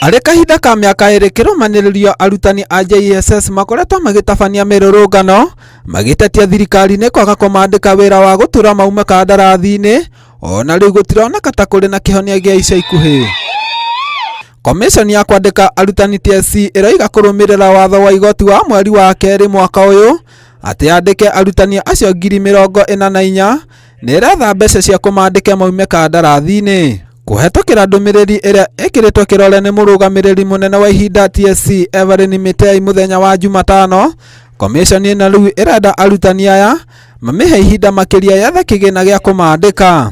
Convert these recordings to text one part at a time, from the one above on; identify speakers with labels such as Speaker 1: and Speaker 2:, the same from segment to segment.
Speaker 1: Arĩ kahinda ka mĩaka ĩrĩ kĩrũmanĩrĩrio arutani a JSS makoretwo magĩtabania mĩrũrũngano magĩtetia thirikari nĩ kwaga kũmandĩka wĩra wa gũtura maume kandarathi-inĩ ona rĩu gũtironeka ta kũrĩ na kĩhonia gĩa ica ikuhĩ. Komishoni ya kwandĩka arutani TSC ĩroiga kũrũmĩrĩra watho wa igoti wa mweri wa kerĩ mwaka ũyũ atĩ yandĩke arutani acio 44,000 nĩ ĩretha mbeca cia kũmandĩke maume kandarathi-inĩ. Kũhetũkĩra ndũmĩrĩri ĩrĩa ĩkĩrĩtwo kĩrore nĩ mũrũgamĩrĩri mũnene wa ihinda TSC Evelyn Mitei mũthenya wa Jumatano, komishoni ĩno rĩu ĩrenda arutani aya mamĩhe ihinda makĩria yethe kĩgĩna gĩa kũmandĩka.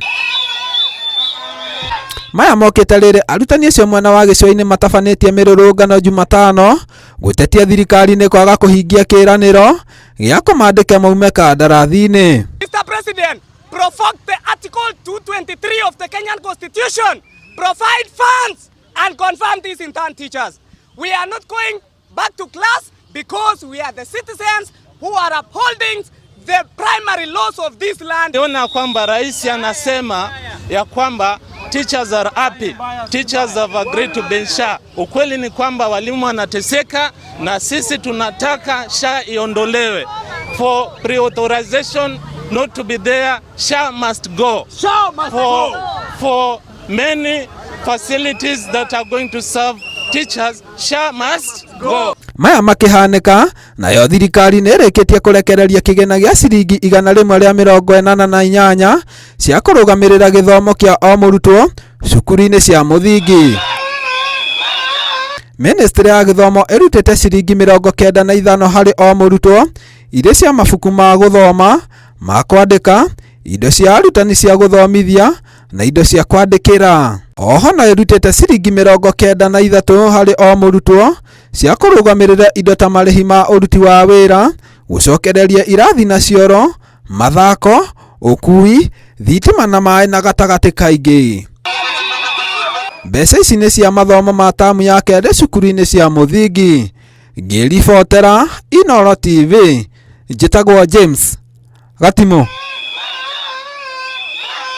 Speaker 1: Maya mokĩte rĩrĩ arutani acio mwena wa gĩcũa-inĩ matabanĩtie mĩrũrũngano Jumatano gũtetia thirikari nĩ kwaga kũhingia kĩĩranĩro gĩa kũmandĩka maume kandarathi-inĩ.
Speaker 2: Mr. President, provoke the Article 223 of the Kenyan Constitution, provide funds and confirm these intern teachers. We are not going back to class because we are the citizens who are upholding the primary laws of this land.
Speaker 3: Ona kwamba rais anasema ya kwamba teachers are happy, teachers have agreed to ban SHA. Ukweli ni kwamba walimu wanateseka na sisi tunataka SHA iondolewe. For pre-authorization not to be there, SHA must go.
Speaker 2: SHA must
Speaker 3: For many facilities that are going to serve teachers, SHA must go.
Speaker 1: Maya makĩhanĩka nayo thirikari nĩ ĩrĩkĩtie kũrekereria kĩgĩna gĩa ciringi 188 cia kũrũgamĩrĩra gĩthomo kĩa o mũrutwo cukuru-inĩ cia mũthingi. Ministry ya gĩthomo ĩrutĩte ciringi 95 harĩ o mũrutwo irĩ cia mabuku ma gũthoma, ma kwandĩka, indo cia arutani cia gũthomithia na indo cia kwandĩkĩra. Oho no ĩrutĩte ciringi 93 harĩ o mũrutwo cia kũrũgamĩrĩra indo ta marĩhi ma ũruti wa wĩra, gũcokereria irathi na cioro, mathako, ũkui, thitima na maĩ na gatagatĩ kaingĩ. Mbeca ici nĩ cia mathomo ma tamu ya kerĩ cukuru-inĩ cia mũthingi. Ngĩribotera Inooro TV, njĩtagwo James Gatimu.